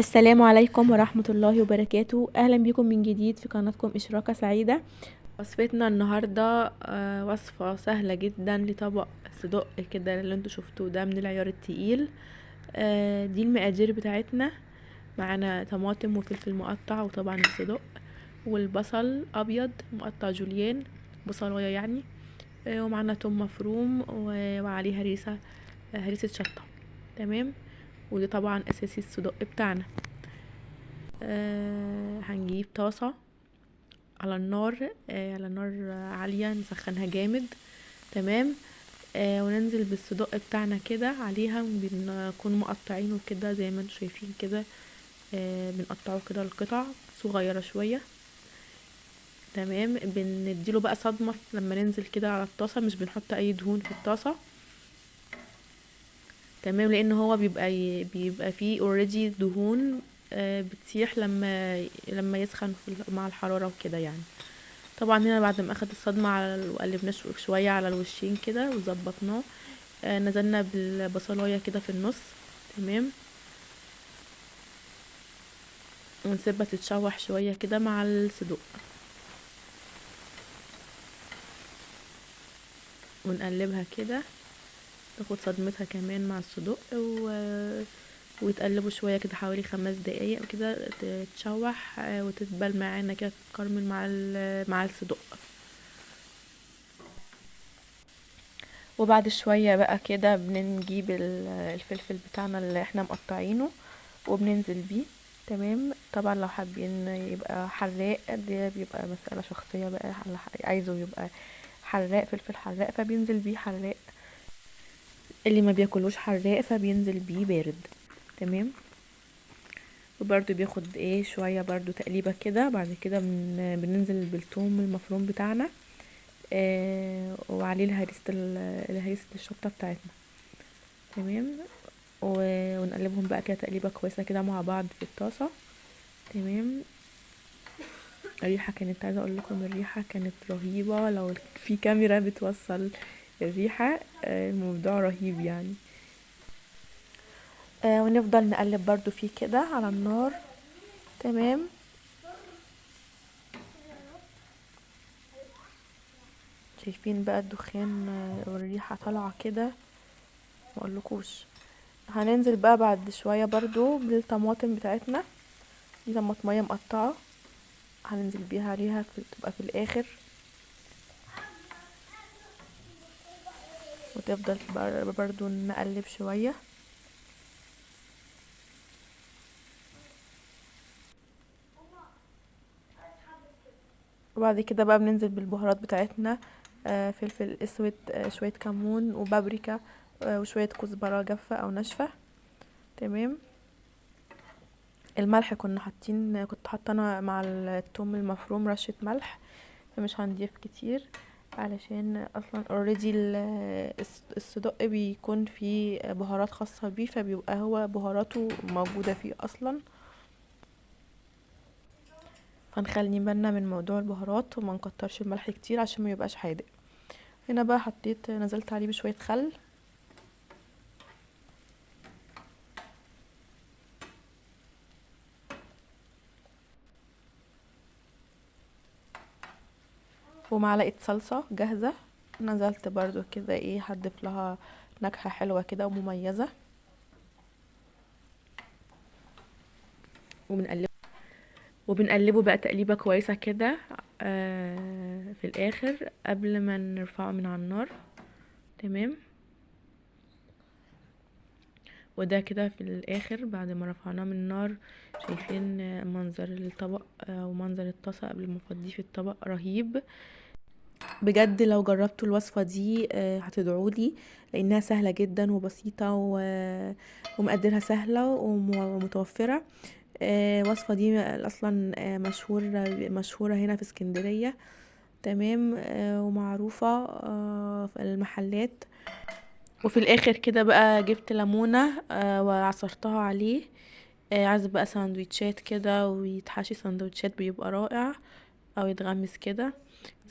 السلام عليكم ورحمة الله وبركاته. أهلا بكم من جديد في قناتكم إشراقة سعيدة. وصفتنا النهاردة وصفة سهلة جدا لطبق صدق كده اللي انتوا شفتوه ده من العيار التقيل. دي المقادير بتاعتنا. معانا طماطم وفلفل مقطع وطبعا الصدق والبصل أبيض مقطع جوليان بصلاية يعني، ومعانا توم مفروم وعليه هريسة شطة. تمام، وده طبعا أساسي الصدق بتاعنا. هنجيب طاسة على النار، على نار عالية نسخنها جامد. تمام، وننزل بالصدق بتاعنا كده عليها، بنكون مقطعينه كده زي ما انتم شايفين كده، بنقطعه كده لقطع صغيرة شوية. تمام، بنديله بقى صدمة لما ننزل كده على الطاسة، مش بنحط اي دهون في الطاسة. تمام، لان هو بيبقى فيه اوريدي دهون، بتسيح لما يسخن مع الحرارة وكده يعني. طبعا هنا بعد ما اخد الصدمة وقلبناه شوية على الوشين كده وظبطناه، نزلنا بالبصلاية كده في النص. تمام، ونسيبها تتشوح شوية كده مع الصدوق، ونقلبها كده تاخد صدمتها كمان مع الصدوق، ويتقلبوا شوية كده حوالي 5 دقايق كده، تتشوح، وتدبل معانا كده، تتكرمل مع الصدوق. وبعد شوية بقى كده بنجيب الفلفل بتاعنا اللي احنا مقطعينه وبننزل بيه. تمام، طبعا لو حابين يبقى حراق، ده بيبقى مسألة شخصية بقى، اللي عايزه يبقى حراق فلفل حراق فبينزل بيه حراق، اللي ما بياكلوش حراق فبينزل بيه بارد. تمام، وبرده بياخد شوية برده تقليبة كده. بعد كده بننزل بالثوم المفروم بتاعنا، وعليه الهريسة الشطة بتاعتنا. تمام، ونقلبهم بقى كده تقليبة كويسة كده مع بعض في الطاسة. تمام، الريحة كانت، عايزة اقول لكم الريحة كانت رهيبة، لو في كاميرا بتوصل الريحة، الموضوع رهيب يعني. ونفضل نقلب برضو فيه كده على النار. تمام، شايفين بقى الدخان، والريحة طالعة كده ما اقولكوش. هننزل بقى بعد شوية برضو بالطماطم بتاعتنا، دي طماطمية مقطعة هننزل بيها عليها تبقى في الاخر، وتفضل برضو نقلب شوية. وبعد كده بقى بننزل بالبهارات بتاعتنا، فلفل اسود، شوية كمون وبابريكا، وشوية كزبرة جافة او ناشفة. تمام، الملح كنت حاطة انا مع الثوم المفروم رشة ملح، فمش هنضيف كتير علشان اصلا اوريدي الصدق بيكون فيه بهارات خاصة بيه، فبيبقى هو بهاراته موجودة فيه اصلا، فنخلي بالنا من موضوع البهارات وما نكترش الملح كتير عشان ما يبقاش حادق. هنا بقى نزلت عليه بشوية خل، ومعلقة صلصة جاهزة نزلت برضو كده، هضيف لها نكهة حلوة كده ومميزة. وبنقلبه بقى تقليبة كويسة كده، في الآخر قبل ما نرفعه من على النار. تمام، وده كده في الآخر بعد ما رفعناه من النار، شايفين منظر الطبق، ومنظر الطاسة قبل ما نفضيه في الطبق رهيب بجد. لو جربتوا الوصفة دي، هتدعولي لأنها سهلة جدا وبسيطة ومقاديرها سهلة ومتوفرة. الوصفة دي أصلا، مشهورة هنا في اسكندرية. تمام، ومعروفة، في المحلات. وفي الآخر كده بقى جبت ليمونة، وعصرتها عليه، عايز بقى ساندويتشات كده ويتحشي ساندويتشات بيبقى رائع، او يتغمس كده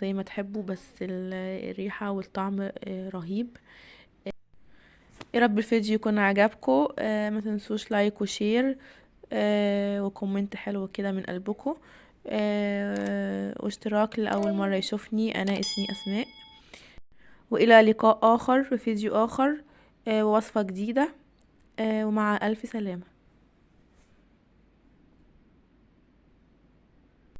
زي ما تحبوا، بس الريحة والطعم، رهيب. يا رب الفيديو يكون عجبكم، ما تنسوش like و share، و comment حلو كده من قلبكم، واشتراك لأول مرة يشوفني. انا اسمي اسماء، والى لقاء اخر في فيديو اخر، ووصفة جديدة، ومع الف سلامة.